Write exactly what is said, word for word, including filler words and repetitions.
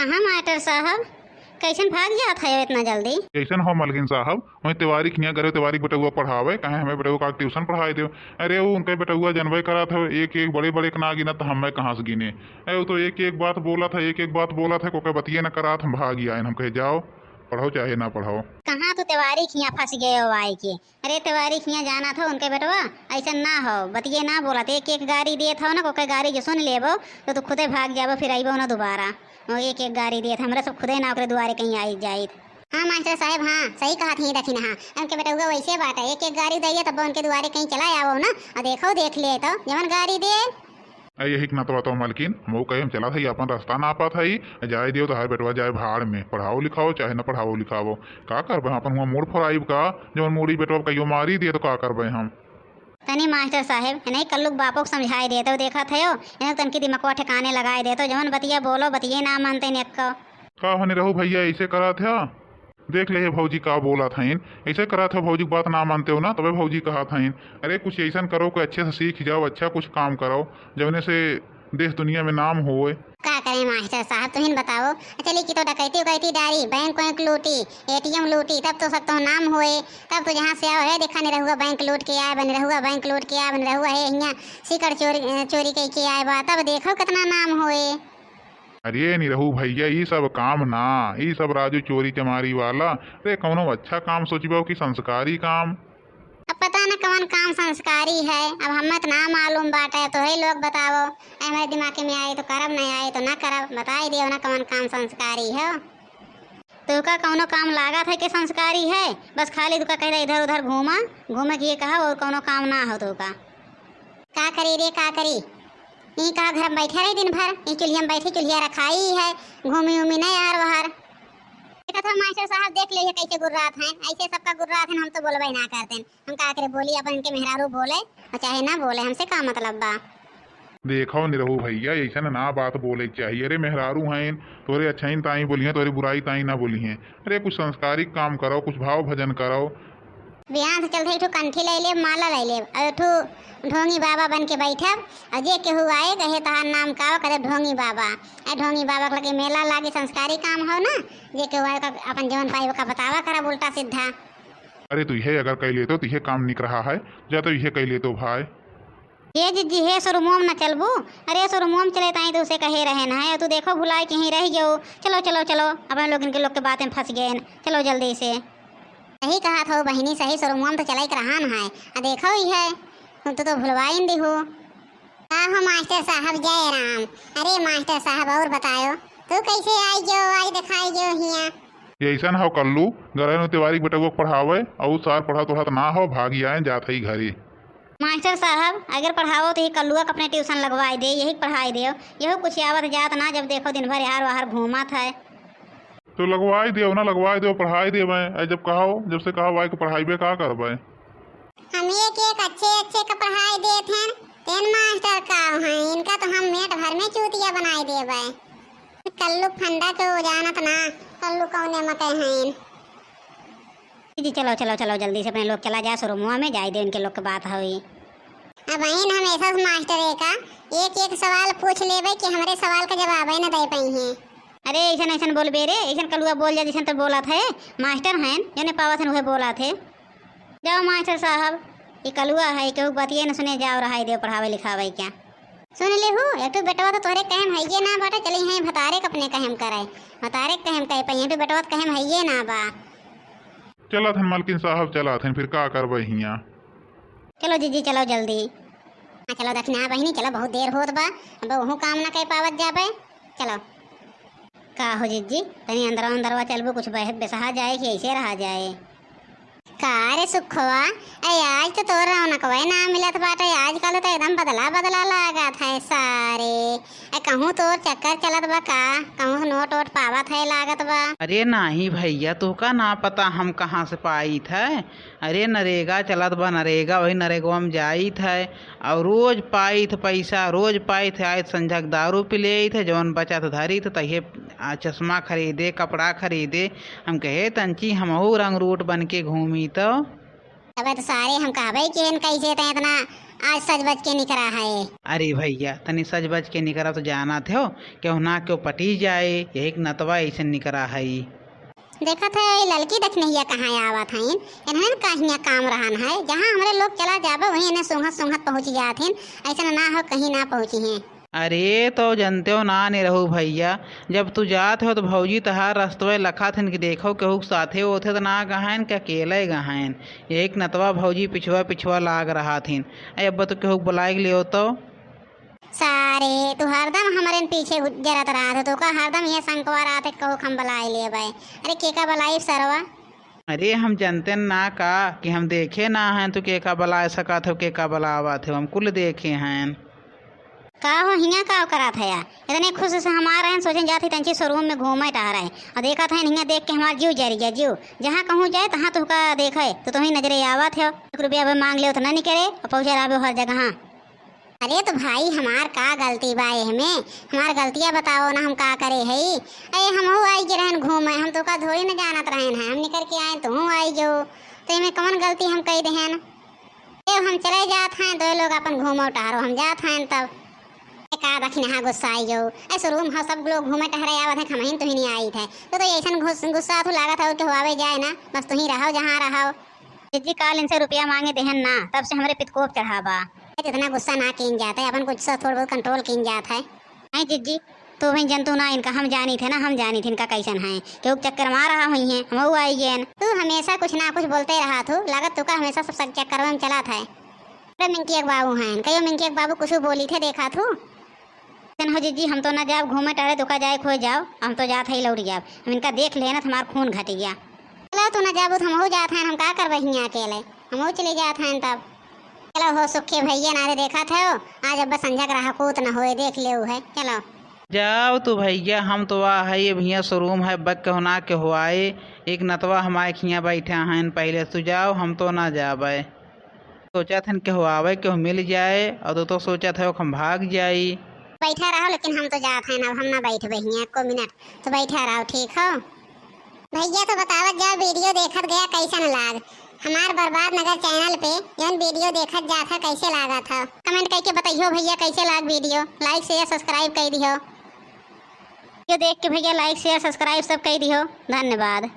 हाँ मास्टर साहब, कैसन भाग जात है इतना जल्दी? कैसन हो मलकिन साहब, वहीं तिवारी खियाँ गरे, तिवारी के बेटउआ पढ़ावे, कहे हमें बेटउआ का ट्यूशन पढ़ाई देव। अरे वो उनके बेटउआ जनबे करात है, एक एक बड़े बड़े के ना गिनत, तो हमें कहाँ से गिने? अरे वो तो एक एक बात बोलत है, एक एक बात बोलत है, कोके बतिये न करात, हम भाग आए, हम कहे जाओ पढ़ो चाहे ना पढ़ो। कहाँ तू तिवारी खियाँ फंस गए हो आए के? अरे तिवारी खियाँ जाना था उनके बेटवा, ऐसा ना हो, बतिये ना बोलत, एक एक गारी देत हो ना, कोके गारी जो सुन लेबो तो तू खुदे भाग जाबो, फिर अइबो ना दोबारा। वो एक एक गारी देत, हमरा सब खुदे ना ओकरे दुआरे कहीं आई जाइत। हाँ मास्टर साहब, हाँ सही कहत ही दखिन, हाँ उनके बेटउआ वैसे बाटे, एक एक गारी दइए तब उनके दुआरे कहीं चला आवो ना, और देखो देख ले तो जवन गारी दे। ए, यही के नातवा तो मलकिन, हमहू कहे हम चलत हई, आपन रास्ता नापत हई, जाए दियो तोहार बेटवा जाए भाड़ में, पढ़ाओ लिखाओ चाहे न पढ़ाओ लिखाओ, का करबे, आपन हुआं मूड़ फोराइब का? जवन मूड़ी बेटवा कहियो मारी दिए तो का करबे हम? तनी मास्टर साहेब, इन्हें कल्लू के बापो के समझाए देतो, देखत हयो, इन्हें तनकी दिमकवा ठिकाने लगाए देतो, जवन बतिया बोलो, बतिये ना मानते इन्हें एक्को। का होने रहू भैया, ऐसे करत है? देख ले, ये भौजी का बोलत हईन, ऐसे करत हो, भौजी के बात ना मानते हो ना, तबे भौजी कहत हईन। अरे, कुछ ऐसन करो कि अच्छे से सीख जाओ, अच्छा कुछ काम करो, जौने से देश दुनिया में नाम होए। का करें मास्टर साहब, तुहिन बताओ। चली कि तो डकैती उकैती डारी, बैंक वैंक लूटी, एटीएम लूटी, तब तो सब तो नाम होए। तब तो जहाँ से आओ है, देखा निरहुआ बैंक लूट के आए बा, निरहुआ बैंक लूट के आए बा, निरहुआ है हियाँ सिकड़ चोरी, चोरी कई के आए बा, तब देखो कितना नाम होए। अरे निरहू भैया, ई सब काम ना, ई सब राजू चोरी चमारी वाला। अरे कौनो अच्छा काम सोचबो कि संस्कारी काम। अब पता न कवन काम संस्कारी है, अब हमें तो ना मालूम बाटे, तोहरे लोग बतावो। ए, हमारे दिमाग में आई तो करब, नहीं आई तो ना करब, बताई दियो ना कवन काम संस्कारी है। तोका कौनो काम लागत है कि संस्कारी है? बस खाली तोका कहता इधर उधर घूमा, घूमे के ये कहा, और कौनो काम ना हो तोका। का करी रे, का करी? ई का घर में बैठे रही दिन भर, ई चुल्हिया में बैठी, चुल्हिया रखाई है, घूमी उमी नहीं यार बाहर। देखत हो मास्टर साहब, देख ले ये कैसे गुर्रात हैं, ऐसे सबका गुर्रात हैं, हम तो बोलबे ना करते हैं। हम का करे बोली, अपन इनके मेहरारू बोले और चाहे ना बोले, हमसे का मतलब बा? देखो निरहू भैया, ऐसन ना बात बोले के चाहिए। अरे मेहरारू हैं, तोरे अच्छाई ताई बोली हैं, तोरे बुराई ताई ना बोली हैं। अरे कुछ संस्कारिक काम करो, कुछ भाव भजन करो। बिहान से चलते एक ठो कंठी ले लेब, माला ले लेब, और एक ठो ढोंगी बाबा बन के बैठब, और जे केहू आए कहे तहार नाम का हो, कहे ढोंगी बाबा। ए ढोंगी बाबा के लगे मेला लागे, संस्कारी काम हो ना, जे केहू आए ओका अपन जवन पाई ओका बतावा करब उल्टा सीधा। अरे तू इहे अगर कह लेतो तो इहे काम निक रहा है, जा तो इहे कह लेतो भाई। हे जिज्जी, हे शोरूमवा में न चलबू? अरे शोरूमवा में चले ताई तो उसे कहे रहे न है, तू देखो भुलाए के ही रह गयो। चलो चलो चलो, अपन लोग इनके लोग के बातें फंस गए हैं, चलो जल्दी से। सही कहा थो बहिनी, सही शोरूमवा में तो चलाई के रहा न है। आ देखो ही है, तू तो भुलवाइन दिहू। का हो मास्टर साहब, जय राम। अरे मास्टर साहब और बतायो, तू कैसे आई गयो, आज दिखाई गयो हिया? ये ऐसन हो कल्लू, गरहनु तिवारी के बेटवा के पढ़ावे, और सार पढ़त उढ़त ना हो, भागी आए जात है घरे। मास्टर साहब, अगर पढ़ावो तो ये कल्लुआ के अपने ट्यूशन लगवाई दे, यही पढ़ाई दे। यहू कुछ आवत जात ना, जब देखो दिन भर यार बाहर घूमत है। तो लगवाई दे ना, लगवाई दे, पढ़ाई दे मैं। ऐ जब कहो, जब से कहो भाई को पढ़ाई बे का करबे? हम एक एक अच्छे अच्छे का पढ़ाई देत हैं, तेन मास्टर का हैं, इनका तो हम मेट भर में चूतिया बनाई देबे। कल्लू फंदा के वो जानत ना, कल्लू कौने मते हैं। जी, चलो, चलो, चलो, जल्दी से अपने लोग चला जाए शोरूमवा में, जाए दे इनके लोग के बात होई। अब बहिन, हम ऐसा मास्टर है का, एक एक सवाल पूछ लेबे कि हमरे सवाल का जवाब ही न दे पाई हैं। अरे, ऐसन, ऐसन बोलबे रे, ऐसन कलुआ बोल जा, जैसन तो बोलत है। मास्टर हैं, जौने पावत हैं, उहे बोलत है। जाओ मास्टर साहब, ई कलुआ है, केहू बतिये न सुने, जाओ रहाई दे पढ़ावे लिखावे क्या। सुन ले हूँ, एक ठो बेटवा तो तोहरे कहे में हइये ना बाटे, चली हैं भतारे के अपने कहे में करे, भतारे के कहे में कहे पाई, एक ठो बेटवा तो कहे में हइये ना बा। चलत हन मलकिन साहब, चलत हन, फिर का करबे हियाँ। चलो जीजी, चलो जल्दी। हाँ, चलो दखिना बहिनी, चलो, बहुत देर होत बा, अब वहू काम ना कर पावत जाबे। चलो। का हो जीजी, तनी अंदरवा अंदरवा चलबो, कुछ बह-, बेसहा जाए कि ऐसे रहा जाए? का रे सुखवा, ए आज तो तोर रौनकवे ना मिलत बाटे, आजकल तो एकदम बदला बदला लागत है सारे। ए कहूँ तोर चक्कर चलत बा का? कहूँ से नोट वोट पावत है लागत बा? अरे नाही भैया, तोहका ना पता हम कहाँ से पाइत है। अरे नरेगा चलत बा, नरेगा, वही नरेगवा में जाइत है। और रोज पाइत पैसा, रोज पाइत है, आइत संझक दारू पी लेइत है, जौन बचत धरित तहे, आ, चश्मा खरीदे, कपड़ा खरीदे। हम कहे तंची हमहू रंगरूट बन के घूमी तो। तबे तो सारे हम कहबे कि एन कैसे तै इतना आज सज बज के निकरा है। अरे भइया, तनी सज बज के निकरा तो जानत हो, केहू ना केहू पटी जाए, यही के नतवा ऐसे निकरा है। देखत है, ई ललकी दखिनहिया कहाँ आवत हईन, इन्हन का हियाँ काम रहन है, जहाँ हमरे लोग चला जाबे, वहीं इन्हें सूंघत सूंघत पहुँच जात हईन, ऐसन ना हो कहीं ना पहुँची हैं। अरे, तो जनते हो ना निरहू भइया, जब तू जात हो तो भौजी तहार रस्तवे लखत हन कि देखो केहू के साथे ओथे तो ना गहन कि अकेले गहन। एक नतवा भौजी पिछुआ पिछुआ लाग रहत हन। ए, अब तो केहू के बुलाए के लियो तो। सारे, तू हरदम हमरे पीछे घु-, जरत रहत हो, तो का हरदम ये संकवा रहत है केहू के हम बुलाए लेबे। अरे, के का बुलाई सरवा? अरे, हम जनते ना का कि हम देखे ना हैं, तू के का बुलाए सकत हो, के का बुलावत हो, हम कुल देखे हैं। का हो, हियाँ का करत है? इतने खुश से हमार रहन, सोचन जात ही तंची showroom में घूमे टहरे। और देखत है, हियाँ देख के हमार जीव जरि गया, जीव। जहाँ कहूँ जाए, तहाँ तुहका देखे, तो तुही नजरे आवत हो। एक रुपया अब मांग ले, उतना नहीं करे, और पहुँचे रहबे हर जगह। अरे तो भाई, हमार का गलती बा एहमे? हमार गलतिया बताओ ना, हम का करे हई? अरे, हमहू आई गे रहन घूमे, हम तो का थोड़ी न जानत रहन है, हम निकर के आए, तुहू आई गयो, तो एमे कौन गलती हम कई देहन? ए, हम चले जात हैं, दो लोग अपन घूमो टहरो, हम जात हैं तब। ए, का दखिनहा गुस्सा आई गयो? ए, showroom हो, सब लोग घूमे टहरे आवत हैं, हमहिन तुही नहीं आई थे। तो, तो ऐसन घुस-, गुस्सा तो लागत है, और के हुआवे जाए ना, बस तुही रहो जहाँ रहो। जिज्जी, काल इनसे रुपया मांगे देहन ना, तब से हमरे पितकोप चढ़ा बा। ए, इतना गुस्सा ना कीन जात है, अपन गुस्सा थोड़ा बहुत control कीन जात है। नहीं जिज्जी, तू भी जनतू ना इनका, हम जानी थे ना, हम जानी थे इनका कैसन है। केहू के चक्कर में रहा हुई हैं, हमहू आई गेन। तू हमेशा कुछ ना कुछ बोलते रहा थू, लागत तू का हमेशा सब चक्कर में चला था। अरे मिंकी एक बाबू हैं, कहियो मिंकी एक बाबू कुछ बोली थे, देखा थू। कैसन हो जिज्जी, हम तो ना जाब घूमे टहरे, तू का जाए खोए जाओ, हम तो जात है लौट जाब। हम इनका देख लेना तो हमार खून घट गया। चलो तू ना जाबू तो हमहू जात हैं, हम का करबे हियाँ अकेले, हमहू चले जात हैं तब। चलो हो सुखे भैया, ना रे देखत हो, आज अब संझा के रहा कूत न होए, देख ले है। चलो। जाओ तू भैया, हम तो आ है ये भैया showroom है, बक के होना के हुआए, एक नतवा हमारे खिया बैठा हैं, पहले तू जाओ, हम तो ना जाबे। सोचत हन केहू आवे, केहू मिल जाए, और तो, तो सोचत है हम भाग जाई। बैठा रहो, लेकिन हम तो जात हैं, अब हम ना बैठबे हियाँ एको मिनट, तो बैठा रहो, ठीक हो? भैया तो बतावत जाओ, video देखत गया कैसन लाग। हमार बर्बाद नगर channel पे जौन video देखत जात है, कैसे लागत है, comment करके बताइयो भैया कैसे लाग video। Like share subscribe कर दियो। Video देख के भैया like share subscribe सब कर दियो। धन्यवाद।